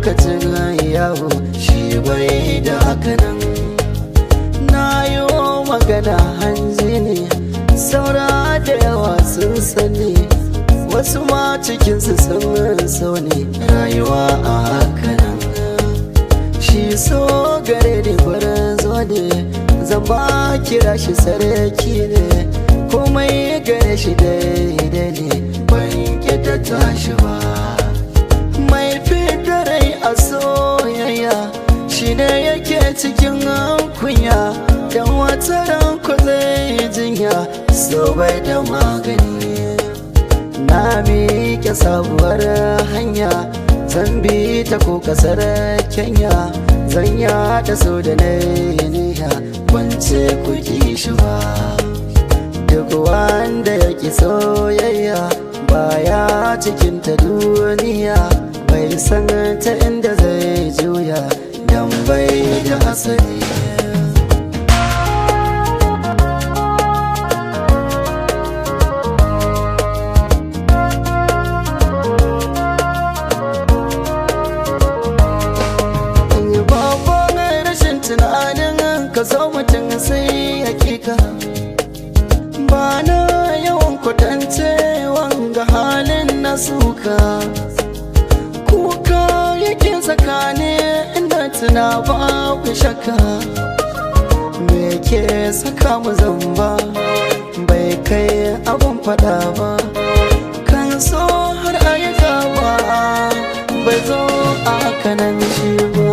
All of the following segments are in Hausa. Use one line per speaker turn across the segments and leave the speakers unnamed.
lokacin yawo shi bai da hakanan. Na yi magana hanji ne, saura da yawa sun sani, wasu ma cikinsu sun so ne rayuwa a hakanan. Shi so gare ni gurin zo ne, zan ba kira shi sarki ne, komai gare shi daidai ne, ban ta tashi ba. Mai fitarai a soyayya shi ne yake cikin kunya, dan wata ranku zai jinya, so bai da magani. Na miƙe sabuwar hanya, zan bi ta ko kasar Kenya, zan yaɗa so da niyya, ban ce ku ki shi ba. Duk wanda ya ki soyayya baya cikin ta duniya, bai san ta inda zai juya dan bai da asali. Tunanin ka so mutum sai hakika, ba na yawan kwatance wanga halin na suka. Kuka yake tsakani inda tuna babu shakka, me ke saka mu zamba bai kai abun fada ba. Kan so har ayi gaba bai zo a kanan shi ba.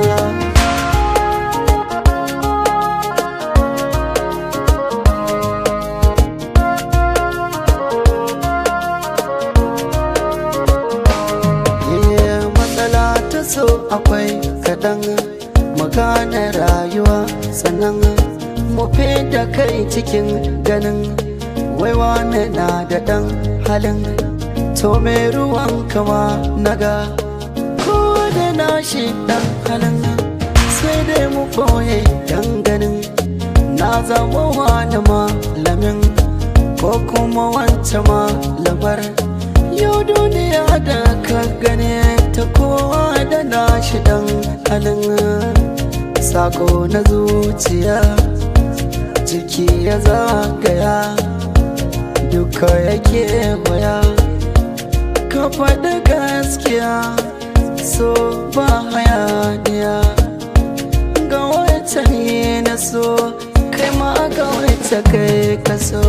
So akwai kaɗan magana rayuwa, sannan mu da kai cikin ganin waiwa na da ɗan halin to me ruwan kama naga ko da nashi ɗan halin, sai dai mu ɓoye dan ganin na zama wani malamin ko kuma wancan malamar. Yau duniya da ka gane ta kowa da nashi dan halin, sako na zuciya jiki ya zagaya duka yake waya. Ka faɗi gaskiya so ba hayaniya, ga wacce ni na so kai ma ga wacce kai ka so.